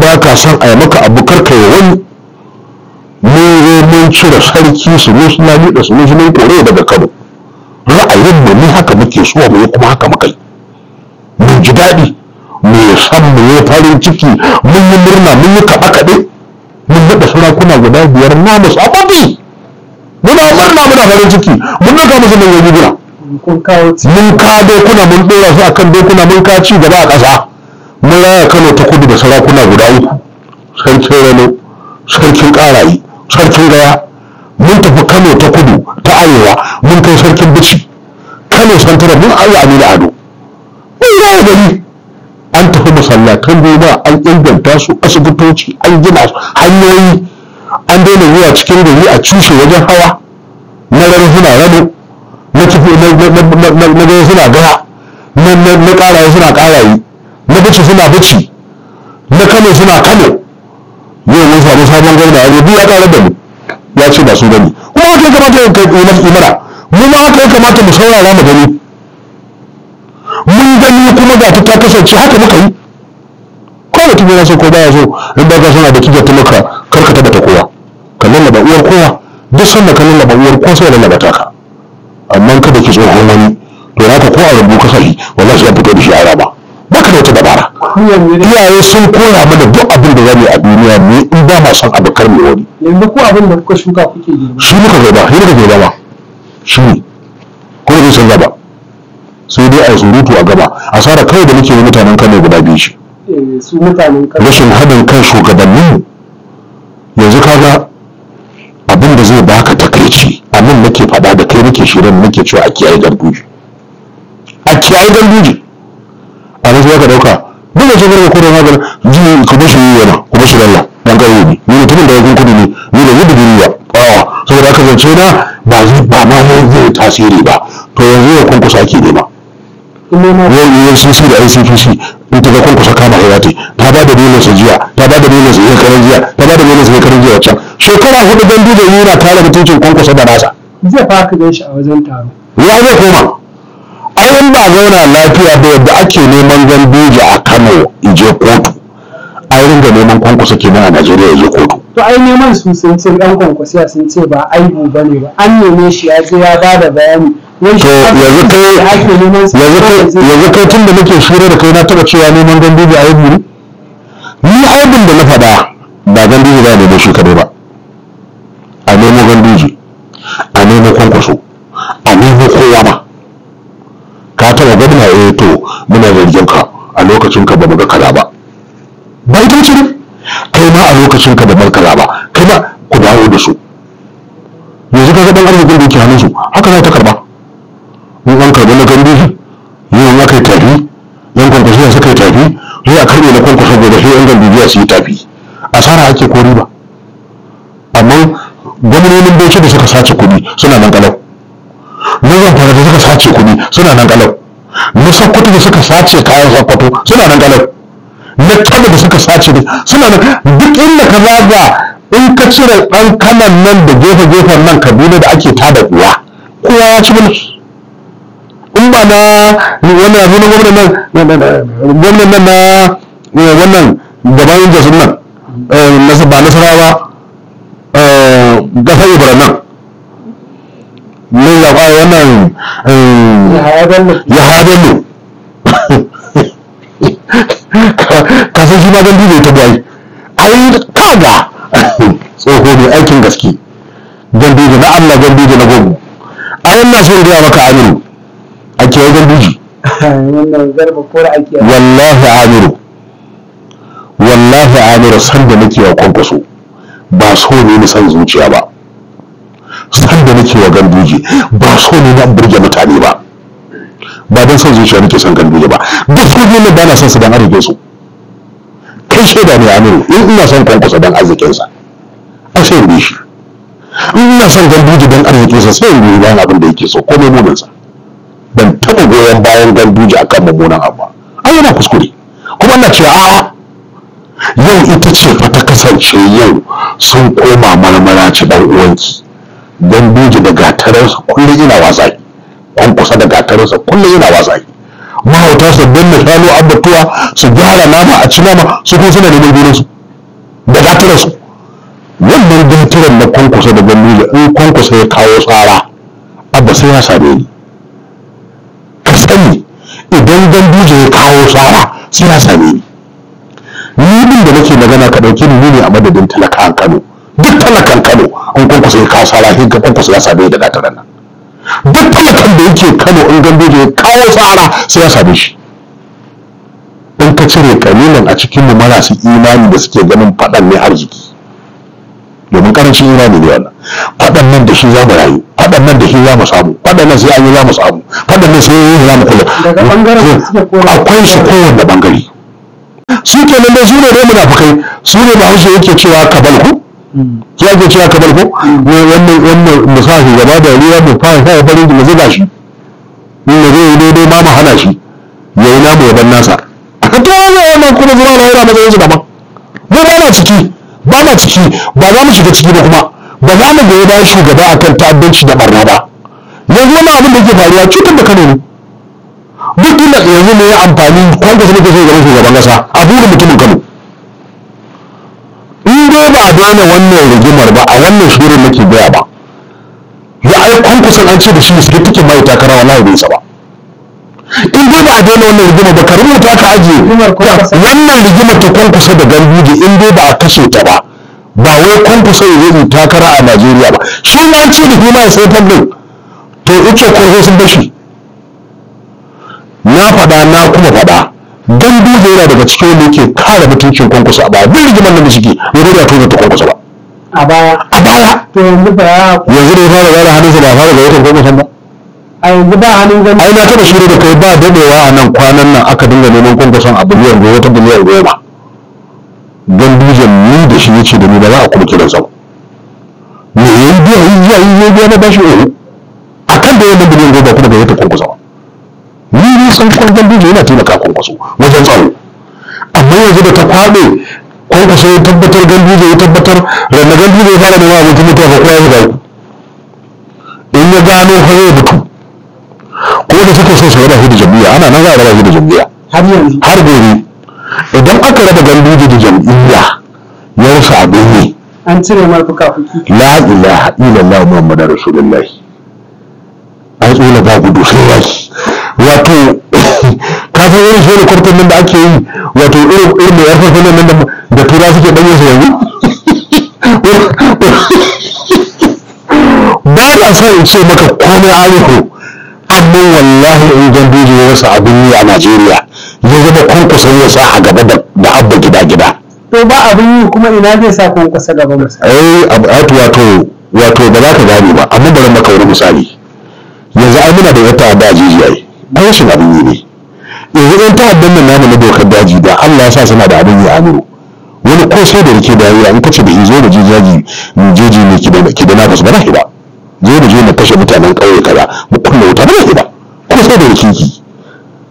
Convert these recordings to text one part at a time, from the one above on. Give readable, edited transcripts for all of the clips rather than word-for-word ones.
Ba ka son a yi maka abu, karka yi wani. Mun zo mun cire sarki su musulmi da su musulmi kore daga Kano. Ra'ayin mu ne, haka muke so mu yi, kuma haka muka yi. Mun ji daɗi, mu san mu yi farin ciki, mun yi murna, mun yi kaɗe-kaɗe, mun naɗa sarakuna guda 5 namu sababbi. Muna murna, muna farin ciki, mun naɗa musu manyan riguna. Kun kawo ci. Mun ka dokuna, mun ɗora su akan dokuna, mun ka ci gaba a ƙasa. Mun raya Kano ta Kudu da sarakuna guda 3, sarkin Rano, sarkin Ƙaraye, sarkin Gaya. Mun tafi Kano ta Kudu ta Arewa, mun kai sarkin Bichi. Kano Santara mun ayi Aminu Ado. Mun raya gari. An tafi masallatan goma, an inganta su, asibitoci an gina su, hanyoyi an daina zuwa cikin gari a cushe wajen hawa. Na Rano suna Rano, na kifi na Gaya suna Gaya, na Ƙaraye suna Ƙaraye, na Bichi suna Bichi, na Kano suna Kano. Yau mun samu sabon gwamna ya zo duk ya ƙarar da mu, ya ce ba su bane. Kuma haka ya kamata ya yi mana, mu ma haka ya kamata mu saurara mu gani. Mun gani kuma ga ta kasance haka muka yi. Ko mutum yana so ko baya so, in ba ka son a daki ta maka, kar ka tabbata kowa, ka lallaba uwar kowa. Duk sanda ka lallaba uwar kowa sai lallaba taka. Amma kada ki tsohon wani, to naka ko a rubu ka sahi wallahi sai an fito da shi a raba. Baka da wata dabara. Iyaye sun koya mana duk abin da zamu yi a duniya ne in ba ma son abu kar mu wani. Yanzu ko abin da kuka shuka kuke girba. Shi muka girba, shi muka girba ba. Shi ne. Ko zai canza ba. Sai dai a yi surutu a gaba. Asara kawai da muke yi mutanen Kano guda biyu ce. Su mutanen Kano. Rashin haɗin kan shugabanninmu. Yanzu kaga abin da zai baka takaici, a nan nake faɗa da kai nake shirin nake cewa a kiyaye Ganduje. A kiyaye Ganduje. A nan sai ka ɗauka. Duk da cewa ko da magana ji ku bashi yana, ku bashi lalla. Dan kauye ne. Ni mutumin da yakin kudu ne, ni da gudu duniya. Saboda haka zance na ba zai ba ma zai tasiri ba. To yanzu ya kunkusa ake nema. Yau EFCC da ICPC in ta ga kunkusa kama hayati, ta ba da belin sa jiya, ta ba da belin sa shekaran jiya, ta ba da belin sa shekaran jiya wancan. Shekara 4 Ganduje yana kare mutuncin kunkusa da nasa. Jiya fa aka gan shi a wajen taro. Ya zai koma. Ai in ba zauna lafiya da yadda ake neman Ganduje a Kano ije kotu, ai ringa neman kwankwasa kenan a Najeriya ije kotu. To ai neman su sun ce ɗan kwankwasiya sun ce ba aibu ba ne ba, an neme shi ya je ya ba da bayani. To yanzu kai tun da nake shira da kai na taɓa cewa neman Ganduje aibu ne? Ni aibun da na faɗa ba Ganduje za a nemo shi kadai ba. A nemo Ganduje, a nemo kwankwaso, a nemo kowa ma. Ka taɓa gwamna? Eh to muna zargin ka a lokacin ka ba mu ga kaza ba. Ba ita ce ne? Kai ma a lokacin ka ba mu ga kaza ba. Kai ma ku dawo da su. Yanzu ka ga ɗan arzikin da yake hannun su, haka za ta karɓa. In an karɓi na Ganduje, yau in aka yi tafi, yan kwankwasiya suka yi tafi, sai a karɓe na kwankwaso gobe sai yan Gandujiya su yi tafi. Asara ake ko riba. Amma gwamnonin Bauchi da suka sace kuɗi suna nan ƙalau. Na Zamfara da suka sace kuɗi suna nan ƙalau. Na Sokoto da suka sace kayan Sokoto suna nan ƙalau. Na Kano da suka sace suna nan. Duk inda ka zaga in ka cire ɗan kanan nan da gefe-gefen nan Kaduna da ake tada kuwa, kowa ya ci bulus. In ba na wannan abu na gwamnan nan na wannan gaban Jos nan, ba Nasarawa, gasa Ibra nan. Mun zaɓa wannan Yahaya Bello. Ka san shi ma Ganduje ta bai. Ai kaga tsoho ne aikin gaske. Ganduje na Allah, Ganduje na gogo. Ai ina so in gaya maka Amiru. A kiyaye Ganduje. Wannan garba kora ake. Wallahi Amiru. Wallahi Amiru san da nake wa kwankwaso ba so ne ni san zuciya ba. San da nake wa Ganduje ba so ne na burge mutane ba. Ba don son zuciya nake son Ganduje ba. Duk su ba na son su dan arzikin su. Kai shaida ne Amiru, in ina son kwankwaso dan arzikin sa, ai sai in bi shi. In ina son Ganduje dan arzikin sa sai in bi bayan abin da yake so ko mai munin sa. Ban taɓa goyon bayan Ganduje akan mummunan abu ba. Ai yana kuskure. Kuma ina cewa a'a, yau ita ce fa ta kasance yau sun koma marmara ci dan uwanki. Ganduje da gatarinsa kullum yana wasa, kwankwasa da gatarinsa kullum yana wasa. Mahauta su danna shanu abbatuwa su gyara nama a ci nama, su kuma suna neman gonarsu. Da gaturansu wannan gaturan na Kwankwaso da Ganduje, in Kwankwaso ya kawo tsara, Abba, sai ya same ni. Ka sani, idan Ganduje ya kawo tsara, sai ya same ni. Ni din da nake magana, ka dauke ni ne a madadin talakan Kano. Duk talakan Kano, in Kwankwaso ya kawo tsara, sai ka Kwankwaso ya same ni da gaturan nan. Duk talakan da yake Kano, in Ganduje ya kawo tsara, sai ya same shi. In ka cire kalilan a cikin mu marasu imani da suke ganin faɗan ne arziki, domin karancin imani ne wannan. Faɗan nan da shi za mu rayu, faɗan nan da shi za mu samu, faɗan nan sai an yi za mu samu, faɗan nan sai an yi za mu kula. Daga ɓangaren da suke kora. Akwai su kowanne bangare. Su kenan dai, su ne dai munafukai, su ne Bahaushe yake cewa kabal ku su ake cewa kabal ku wannan wannan mu sa shugaba da ruwa, mu fara sa farin mu zuba shi, mu zai yi daidai ma mu hana shi ya yi namu ya ban nasa. To wannan wannan kuma zuwa lahira matsayin su daban. Mu ba na ciki, ba na ciki, ba za mu shiga ciki ba, kuma ba za mu goyi bayan shugaba akan ta'addanci da barna ba. Yanzu wannan abin da yake faruwa cutar da Kano ne. Duk inda yanzu ne ya amfani Kwankwaso nake so gaban shugaban kasa a burin mutumin Kano. In dai ba a daina wannan rigimar ba, a wannan shirin nake gaya ba ya ai Kwankwason an ce da shi su take mai takara, wallahi bai isa ba. In dai ba a daina wannan rigimar ba, ka rubuta ka ajiye. Rigimar Kwankwaso. Wannan rigimar ta Kwankwaso da Ganduje, in dai ba a kashe ta ba, ba wai Kwankwaso ya yi takara a Najeriya ba. Shi ma an ce da kuma ya sai fadin to ice kwarzo sun bashi. Na faɗa, na kuma faɗa, Ganduje yana daga cikin wanda yake kare mutuncin Kwankwaso a baya. Duk rigimar nan da suke ya dai ba ta Kwankwaso ba. A baya. A baya. To yanzu ba ya Yanzu da ya fara gane hannunsa, ba fara gayyatar Kwankwason ba. A yanzu ba hannun gani. Ai na taɓa shirya da kai ba daɗewa a nan kwanan nan aka dinga neman Kwankwason a biliyan 10, wata biliyan 10. Ganduje ni da shi yace da ni ba za a kuma kiransa ba. Me yayi biya yi biya yi biya na bashi oho akan da wannan biliyan 10 kuma gayyatar Kwankwaso ba. Ni ni san kwan Ganduje yana taimaka Kwankwaso wajen tsaro, amma yanzu da ta kwaɓe, Kwankwaso ya tabbatar, Ganduje ya tabbatar, ranar Ganduje ya fara neman abokin mutuwa ba, kowa ya shiga uku. In ya gano fa zai mutu ko da suke so su raba shi da jam'iyya, ana nan za a raba shi da jam'iyya. Har yanzu. Har gobe idan aka raba Ganduje da jam'iyya, ya rasa abin yi. An cire mar fuka-fuki. La ilaha illallah Muhammadur Rasulullahi. Ai tsola ba gudu sai yaki. Wato ka san irin shi kwartan nan da ake yi, wato irin irin mai yarfafin nan da tura suke ɗanye su yanzu. Ba na son in ce maka komai alihu, amma wallahi in Ganduje ya rasa abin yi a Najeriya, ya zama Kwankwason ya sa a gaba da Abba Gida Gida. To ba abin yi kuma ina zai sa Kwankwasa gaba misali? Ai wato ba za ka gane ba, amma bari maka wani misali. Yanzu ai muna da wata daji ai ai rashin abin yi ne. Yanzu ɗan ta'addan nan namu na dokar daji, da Allah ya sa suna da abin yi a Amuru, wani ko sai da rike da yayi in kace da shi zo mu je jaji jeji ne ki da ki da na ba za ba, zo mu je mu kashe mutanen ƙauye kaza, mu kunna wuta, ba za ba, ko sai da rike ki,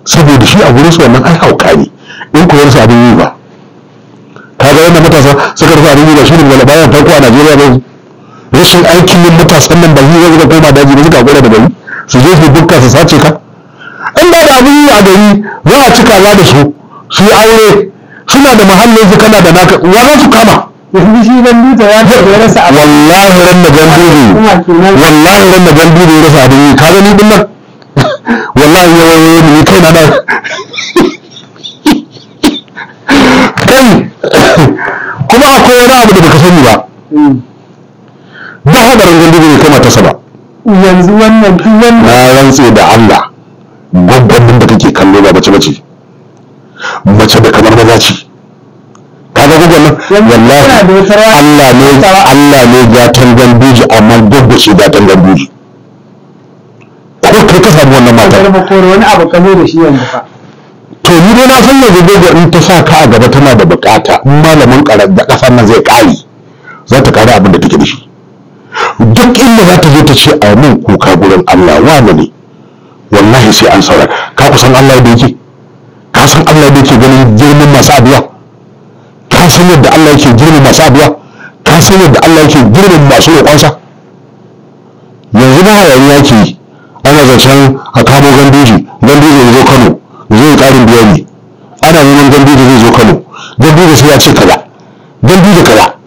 saboda shi a gurin su wannan ai hauka ne. In ku rasa abin yi ba, kaga wannan matasa suka rasa abin yi ba, shi ne wala bayan farko a Najeriya ba. Rashin aikin yin matasan nan ba shi zai suka koma daji ba, suka hakura da gari, su je su bukka su sace ka. In ba da abin yi a gari, za a ci kaza da su, su yi aure, suna da muhallin su, kana da naka, wa za su kama? Yanzu shi Ganduje ya ce da ya rasa abin Wallahi ran da Ganduje kuma kenan. Wallahi ran da Ganduje ya rasa abin yi, ka gani din nan, wallahi ya wayo ni kai na nan kai. Kuma akwai wani abu da baka sani ba. Ba hadarin Ganduje bai kai matarsa ba. Yanzu wannan duk wannan. Na rantse da Allah, gwaggwanin da kake kallo ba mace bace, mace da kamar maza ce. Kaga gwaggon nan, wallahi Yana da wata rawa. Allah ne, Allah ne gatan Ganduje, amma gwaggwa ce gatan Ganduje. Ko kai ka samu wannan matar. Garba Kore, wani abu ka zo da shi yanzu fa. To ni dai na san yanzu gwaggwa in ta sa ka a gaba tana da bukata, in malamin karar da kasar nan zai kare, za ta kare abin da take da shi. Duk inda za ta je ta ce a mun kuka gurin Allah wane ne, wallahi sai an saurara. Ka kusan Allah da yake, ka san Allah da yake ganin girman masu addu'a, ka san yadda Allah yake girman masu addu'a, ka san yadda Allah yake girman masu roƙonsa. Yanzu ba hayaniya ke yi, ana zancen a kamo Ganduje, Ganduje ya zo Kano zai ƙarin bayani, ana neman Ganduje zai zo Kano, Ganduje sai ya ce kaza. Ganduje kaza.